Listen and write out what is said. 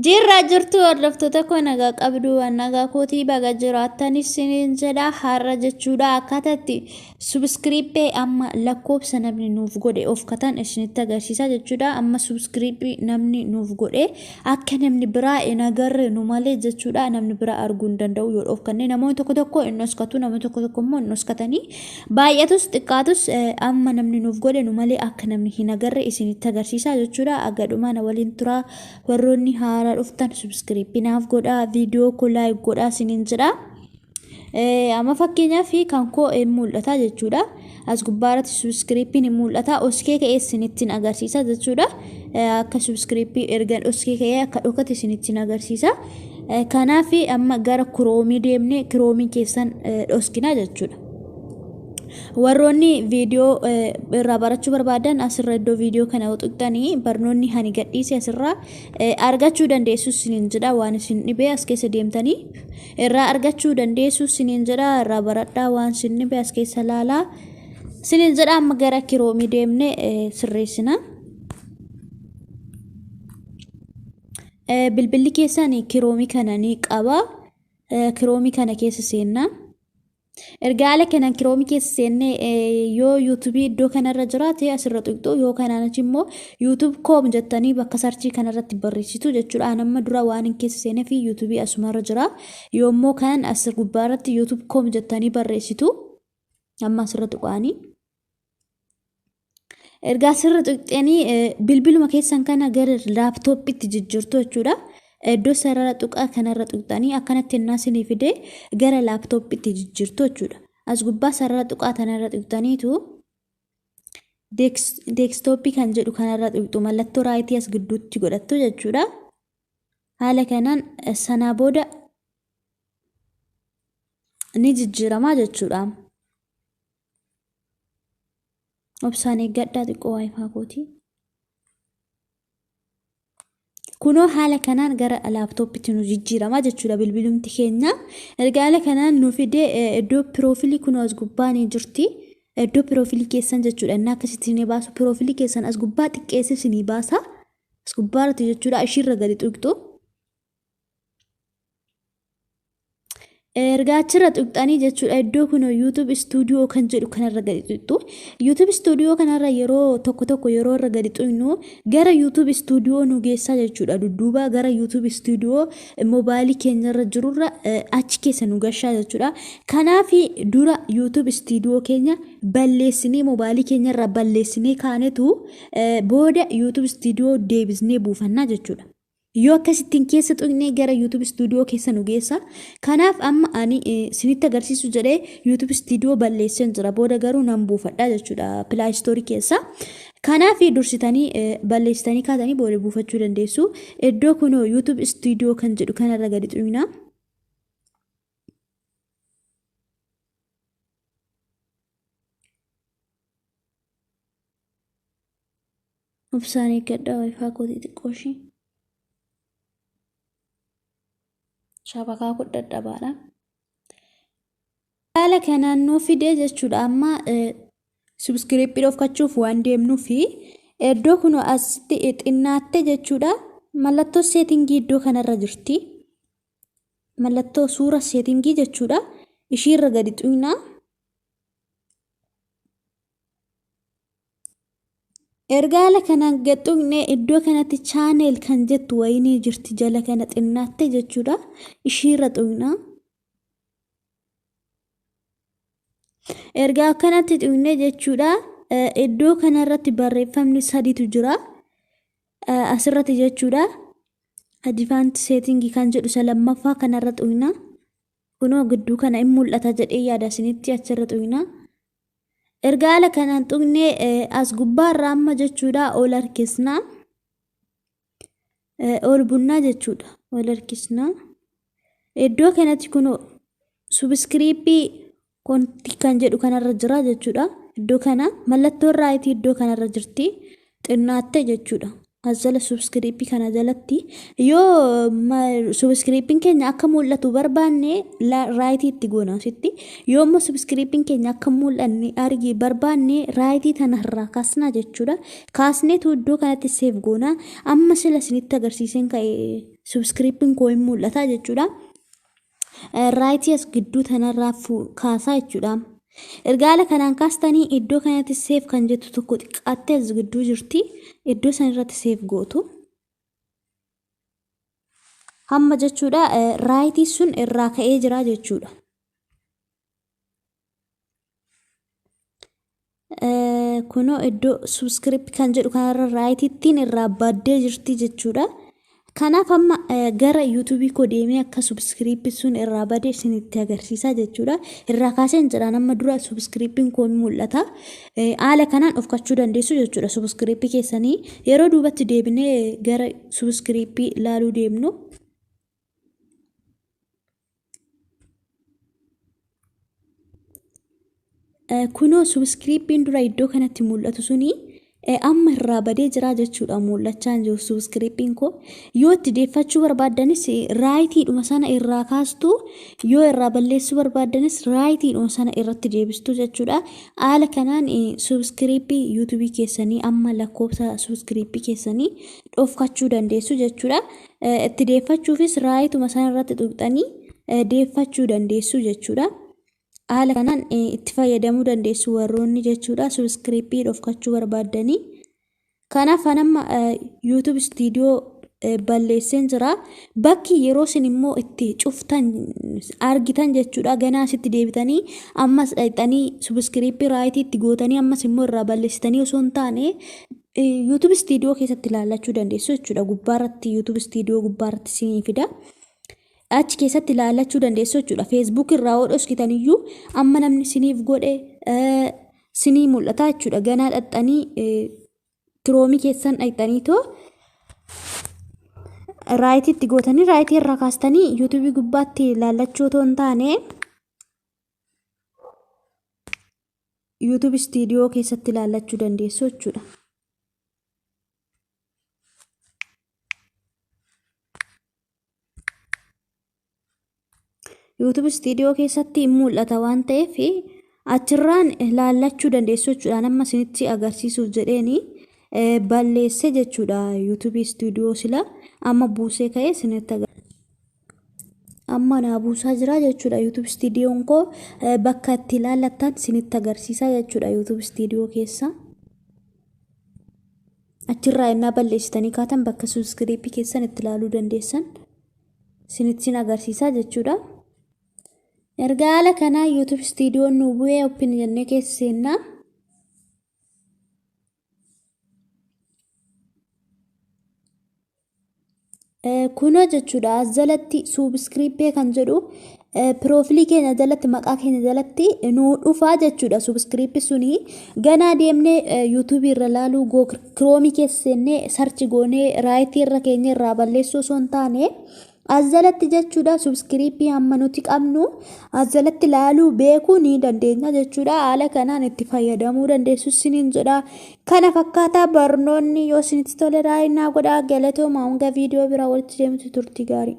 Jirra jirtu hordoftoota koo, nagaa qabdu? Waan nagaa kootii, baga jiraattan isiniin jedha. Har'a jechuudha akkaataatti subscribe amma lakkoofsa namni nuuf godhe of katan isinitti agarsiisa jechuudha. Amma subscribe namni nuuf godhe akka namni biraa hin agarre nu malee jechuudha, namni biraa arguu hin danda'u yoo of kanneen. Namoonni tokko tokko hin dhoskatu, namoonni tokko tokko immoo hin dhoskatanii. Baay'atus xiqqaatus amma namni nuuf godhe nu malee akka namni hin agarre isinitti agarsiisa jechuudha. Agadhumaa na waliin turaa. Warroonni haaraa dhuftan subscribe naaf godhaa, viidiyoo koo like godhaa isiniin jedha. Amma fakkeenyaaf kan koo hin mul'ata jechuudha. As gubbaarratti subscriptiin hin mul'ata. Oskee ka'ee isinittiin agarsiisa jechuudha. Akka subscribe ergan oskee ka'ee akka dhokate isinittiin agarsiisa. Kanaaf amma gara Chrome deemnee Chrome keessan dhoskina jechuudha. Warroonni viidiyoo irraa barachuu barbaadan asirra iddoo viidiyoo kana tuqxanii barnoonni hani gadhiise asirraa argachuu dandeessu isiniin jedha. Waan isin dhibee as keessa deemtanii irraa argachuu dandeessu isiniin jedha. Irraa baradhaa, waan isin dhibe as keessa laalaa isiniin jedha. Amma gara Chrome deemnee sirreessina. Bilbilli keessan Chrome kana ni qaba. Chrome kana keessa seenna. Erga haala kanaan Chrome keessa seennee, yoo YouTube iddoo kanarra jiraate asirra tuqxu, yoo kanaan achi immoo YouTube com jettanii bakka search kanarratti barreessitu jechuudha. An amma dura waan hin keessa seenee fi YouTube asumarra jira. Yoo immoo kan as gubbaarratti YouTube com jettanii barreessitu, amma asirra tuqaanii. Ergaa asirra tuqxanii bilbiluma keessan kana gara laaptooppiitti jijjiirtu jechuudha. Iddoo sarara tuqaa kanarra tuqxanii akkanatti ennaa isinii fidee gara laaptooppiitti jijjiirtu jechuudha. As gubbaa sarara tuqaa kanarra tuqxaniitu desktop kan jedhu kanarra tuqxu, mallattoo right as gidduutti godhattu jechuudha. Haala kanaan sanaa booda ni jijjiiramaa jechuudha. Obsaan eeggadhaa xiqqoo WiFi kooti. Kunoo haala kanaan gara laaptooppitti nu jijjiirama jechuudha bilbilumti keenya. Erga haala kanaan nu fidee, iddoo profile kunoo as gubbaa ni jirti. Iddoo profile keessan jechuudha. Inni akkasitti ni baasu. Profile keessan as gubbaa xiqqeessee isinii baasa. As gubbaarratti jechuudha, ishiirra gadi tuqxu. Erga achirra tuqxanii jechuudha, iddoo kun YouTube Studio kan jedhu kanarra gadi tuqxu. YouTube Studio kanarra yeroo tokko tokko yeroo irra gadi tuqnu gara YouTube Studio nu geessaa jechuudha. Dudduuba gara YouTube Studio moobaayilii keenyarra jirurra achi keessa nu gashaa jechuudha. Kanaaf dura YouTube Studio keenya balleessinee, moobaayilii keenyarra balleessinee kaanetu booda YouTube Studio deebisnee buufannaa jechuudha. Yoo akkasittiin keessa tuqnee gara YouTube Studio keessa nu geessa. Kanaaf amma ani isinitti agarsiisu jedhee YouTube Studio balleesseen jira. Booda garuu nan buufadha jechuudha Play Store keessa. Kanaaf dursitanii balleessitanii kaatanii booda buufachuu dandeessu. Iddoo kunoo YouTube Studio kan jedhu kanarra gadi tuqna. Obsaan eeggadhaa, WiFi kootii xiqqoo ishii. Shabakaa kun dadhabaadha. Haala kanaan nuu fidee jechuudha. Amma subscribe dhofkachuuf waan deemnuu fi iddoo kun asitti xinnaatte jechuudha. Mallattoo setting iddoo kanarra jirti. Mallattoo suura setting jechuudha. Ishiirra gadi tuqnaa. Erga haala kanaan gad tuqne, iddoo kanatti channel kan jettu wayinii jirti, jala kana xinnaatte jechuudha. Ishiirra tuqna. Erga akkanatti tuqne jechuudha, iddoo kanarratti barreeffamni sadiitu jira. Asirratti jechuudha. Advanced setting kan jedhu isa lammaffaa kanarra tuqna. Kunoo gidduu kana in mul'ata jedhee yaada isinitti, achirra tuqna. Erga haala kanaan tuqnee, as gubbaarra amma jechuudha ol harkisna. Ol bunnaa jechuudha. Ol harkisna. Iddoo kanatti kunoo subscribe count kan jedhu kanarra jira jechuudha. Iddoo kana mallattoon right iddoo kanarra jirti. Xinnaatte jechuudha. As jala subscribe kana jalatti yoo subscribe keenya akka mul'atu barbaanne right itti goona asitti. Yoo immoo subscribe keenya akka mul'anne argi barbaanne right tanarraa kaasna jechuudha. Kaasneetu iddoo kanatti save goona. Amma sila isinitti agarsiiseen ka'e subscribe koo hin mul'ata jechuudha. Right as gidduu tanarraa kaasaa jechuudha. Erga haala kanaan kaastanii iddoo kanatti save kan jettu tokko xiqqaattee as gidduu jirti. Iddoo san irratti save gootu. Hamma jechuudha right sun irraa ka'ee jira jechuudha. Kunoo iddoo subscribe kan jedhu kanarra rightittiin irraa baddee jirti jechuudha. Kanaaf amma gara YouTubeii koo deemee akka subscribe sun irraa bade isinitti agarsiisaa jechuudha. Irraa kaaseen jedhaan amma dura subscribeiin koo mul'ata. Haala kanaan dhokfachuu dandeessu jechuudha subscribe keessanii. Yeroo duubatti deebinee gara subscribe ilaaluu deemnu. Kunoo subscribeiin dura iddoo kanatti mul'atu suni amma irraa badee jira jechuudha, mul'achaa hin jiru subscribeiin koo. Yoo itti deeffachuu barbaaddanis rightiidhuma sana irraa kaastu, yoo irraa balleessuu barbaaddanis rightiidhuma sana irratti deebistu jechuudha. Haala kanaan subscribe YouTubeii keessanii amma lakkoofsa subscribe keessanii dhokfachuu dandeessu jechuudha. Itti deeffachuufis rightuma sana irratti tuqxanii deeffachuu dandeessu jechuudha. Haala kanaan itti fayyadamuu dandeessu warroonni jechuudha subscribe dhokfachuu barbaaddanii. Kanaaf amma YouTube Studio balleesseen jira. Bakki yeroo isin immoo itti cuftan argitan jechuudha. Ganaa asitti deebitanii ammas dhaqxanii subscribe right itti gootanii ammas immoo irraa balleessitanii osoo hin taane YouTube Studio keessatti ilaallachuu dandeessu jechuudha. Gubbaarratti YouTube Studio gubbaarratti isinii fida. Achi keessatti ilaallachuu dandeessu jechuudha. Facebook irraa yoo dhoskitan iyyuu amma namni isiniif godhe sinii mul'ata jechuudha. Ganaa dhaqxanii Chrome keessan dhaqxanii too right itti gootanii right irraa kaastanii YouTubeii gubbaatti ilaallachuu otoo hin taane YouTube Studio keessatti ilaallachuu dandeessu jechuudha. YouTube Studio keessatti mul'ata waan ta'eef achirraan ilaallachuu dandeessu jechuudha. Amma isinitti agarsiisuuf jedheeni balleesse jechuudha. YouTube Studio sila amma buusee ka'ee isinitti agarsiisa. Amma naa buusaa jira jechuudha. YouTube Studioon koo bakka itti ilaallattan isinitti agarsiisa jechuudha YouTube Studio keessa. Achirraa innaa balleessitanii kaatan bakka subscribe keessan itti ilaaluu dandeessan isinitti agarsiisa jechuudha. Erga haala kanaa YouTube Studioon nu bu'ee open jennee keessa seennaa. Kunoo jechuudha, as jalatti subscribe kan jedhu profile keenya jalatti, maqaa keenya jalatti nu dhufaa jechuudha. Subscribe suni ganaa deemnee YouTubeii irra laaluu, Chrome keessa seennee search goonee right irra keenya irraa balleessuu osoo hin taane, as jalatti jechuudha subscribe hamma nuti qabnu as jalatti laaluu beekuu ni dandeenya jechuudha. Haala kanaan itti fayyadamuu dandeessu isiniin jedha. Kana fakkaataa barnoonni yoo isinitti tole like naa godhaa. Galatooma, hanga viidiyoo biraa walitti deemtu turtii gaarii.